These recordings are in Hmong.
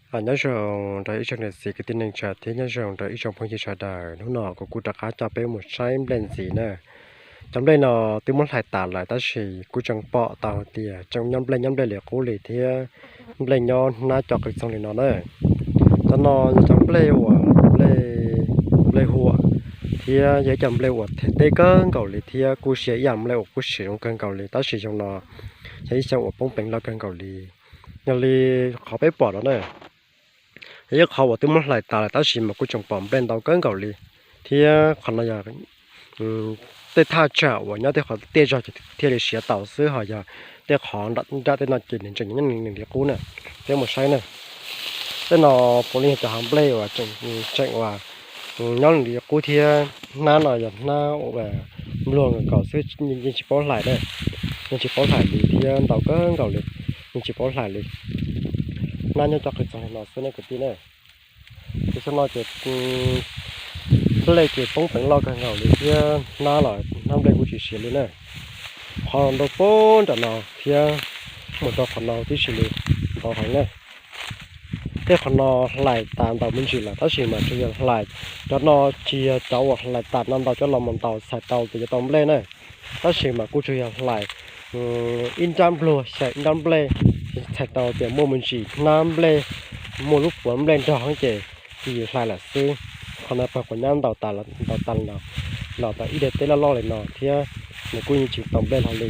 Nyob zoo rau ib tsoom niam txiv kwv tij neej tsa thiab nyob zoo rau ib tsoom phooj ywg sawv daws. Hnub no kuv kuj rov qab coj peb mus saib nplej ntxiv na. Cov nplej no twb muab hlais tas lawm tab sis kuj tseem pom tau hais tias tseem nyob nplej nyob nplej li qub li thiab nplej nyob hnab co qw txoog li no na. Cov no yog cov nplej uas nplej huam thiab yog ib co nplej uas them teb kawg nkaus li thiab kuj yog ib yam nplej uas kuj siv zoo kawg nkaus li tab sis xyoo no yog ib xyoo uas poob peev loj kawg nkaus li. Yog li qhov peb pom no na, yog ib qhov uas twb muab hlais tas lawm tab sis mas kuj tseem pom nplej ntau kawg nkaus li, thiab qhov no yog tej thaj tsam uas nyob tej qhov tiaj zog thiaj li siav tau xwb, ho yog tej qhov nram tej no ces nws tseem nyob li qub na. Peb mus saib na. Tej no puav leej yog cov hav nplej uas tseem uas nyob li qub thiab hnab no yog hnab uas npluag nkaus xwb, yeej tsis paub hlais na, yeej tsis paub hlais li thiab ntau kawg nkaus li, yeej tsis paub hlais li. Hnab nyob co qw txoog li no xwb ne kwv tij na. Ces xyoo no ces nplej ces poob peev loj kawg nkaus li thiab hnab los hnab nplej kuj tsis siav li na. Qhov nrau puag nram no thiab mus rau qhov no tib si li ntau heev na. Tej qhov no hlais tas ntau me ntsis lawm tab sis mas tsuas yog hlais, cov no tsis yog cov uas hlais tas no ntau coj los mus ntaus txhais tau tias yuav tau nplej na, tab sis mas kuj tsuas yog hlais ib nrab npluag xyaw ib nrab nplej, txhais tau tias muaj me ntsis hnab nplej, muaj lub puav nplej nrog ces cia li hlais lawm xwb. Qhov no pawg quav nyab ntaus tas, ntaus tas los tau ib daim teb loj loj li no thiab nws kuj yeej tsis tau nplej hlo li.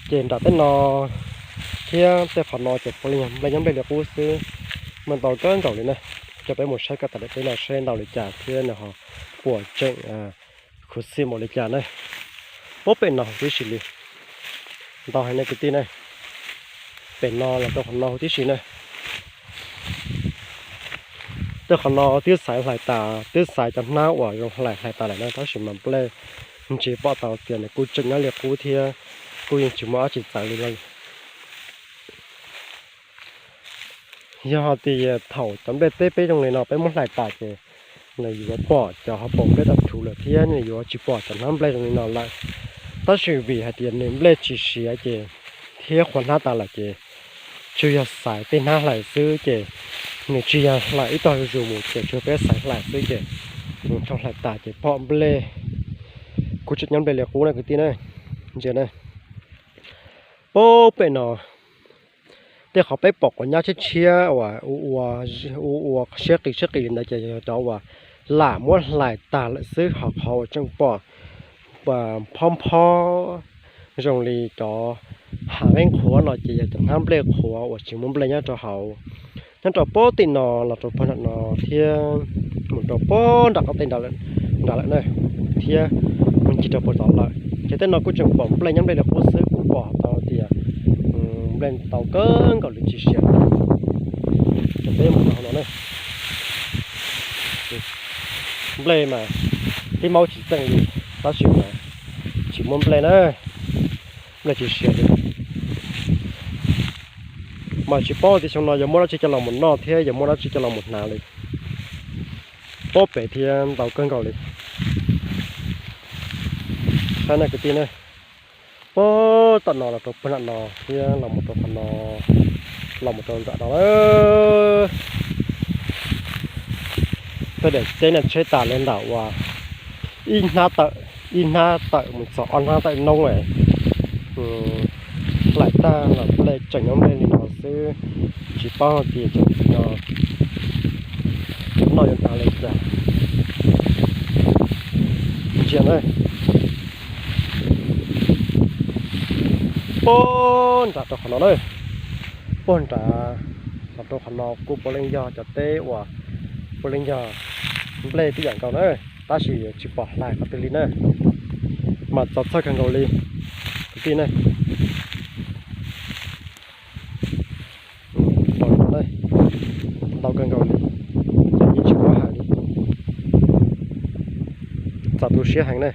Ces nram tej no thiab tej qhov no ces puav leej yog nplej nyob nplej li qub xwb, muaj ntau kawg nkaus li na. Coj peb mus saib kom tas daim teb no seb ntau li cas thiab nws ho puas tseem khuv xim npaum li cas na. Puag pem no huv tib si li, ntau heev ne kwv tij na. Pem no los rau qhov no huv tib si na. Tej qhov no twb xaiv hlais tas, twb xaiv cov hnab uas zoo hlais hlais tas lawm na tab sis mas nplej tsis pom tau tias nws kuj tseem nyob li qub thiab kuj yeej tsis muaj dab tsi txawv li lawm. Yog hais tias thaum cov nplej teb peb zoo li no peb muab hlais tas ces nws yuav pom cov hauv paus nplej tag rhuv lawm thiab nws yuav tsis pom cov hnab nplej zoo li no lawm. Tab sis vim hais tias nws nplej tsis siav ces thiab qhuav hnab tas lawm ces tsuas yog xaiv tej hnab hlais xwb ces nws tsis yog hlais ib tog zuj zus mus ces tsuas peb xaiv hlais xwb ces nws thaum hlais tas ces pom nplej kuj tseem nyob nplej li qub na kwv tij na. Ntsia na, puag pem no tej qhov peb pom quav nyab tshiab tshiab uas ua siab qis siab qis li ntawd ces yog cov uas lam muab hlais tag lawm xwb, ho qhov uas tseem pom phob phob zoo li cov hav nqeeb qhuav no ces yog cov hnab nplej qhuav uas tsis muaj nplej nyob rau hauv. Nyob rau puag tim no los rau puag nram no thiab mus rau puag nram qab teb nrad lawm na, thiab mus ncig rau puag tod lawm ces tej no kuj tseem pom nplej nyob nplej li qub xwb, kuj pom tau tias nplej ntau kawg nkaus li tsis siav. Ces peb mus rau hauv no na, nplej mas tib maub tsis txeej li, tab sis mas tsis muaj nplej na, nplej tsis siav li. Mas tsis paub tias xyoo no yuav muaj dab tsi coj los mus noj thiab yuav muaj dab tsi coj los mus hnav li. Puag pem thiab ntau kawg nkaus li. Saib na kwv tij na, puag tom no los rau puag nram no thiab los mus rau qhov no, los mus rau nram no lawm. Tej daim teb no tsheb tas li ntawm uas ib hnab tawm, ib hnab tawm mus txog ob hnab tawm noob. Hlais tag los nplej tseem nyob nplej li no xwb, tsis paub hais tias cov no yuav noj yuav hnav li cas. Ntsia na, puag nram rau qhov no na, puag nram los rau qhov no kuj puav leej yog cov teb uas puav leej yog nplej tib yam nkaus na, tab sis tsis pom hlais qhov twg li na, mas txaus txhawj kawg nkaus li kwv tij na. Ntau kawg nkaus li, yeej tsis paub hais li, txaus tu siab heev na.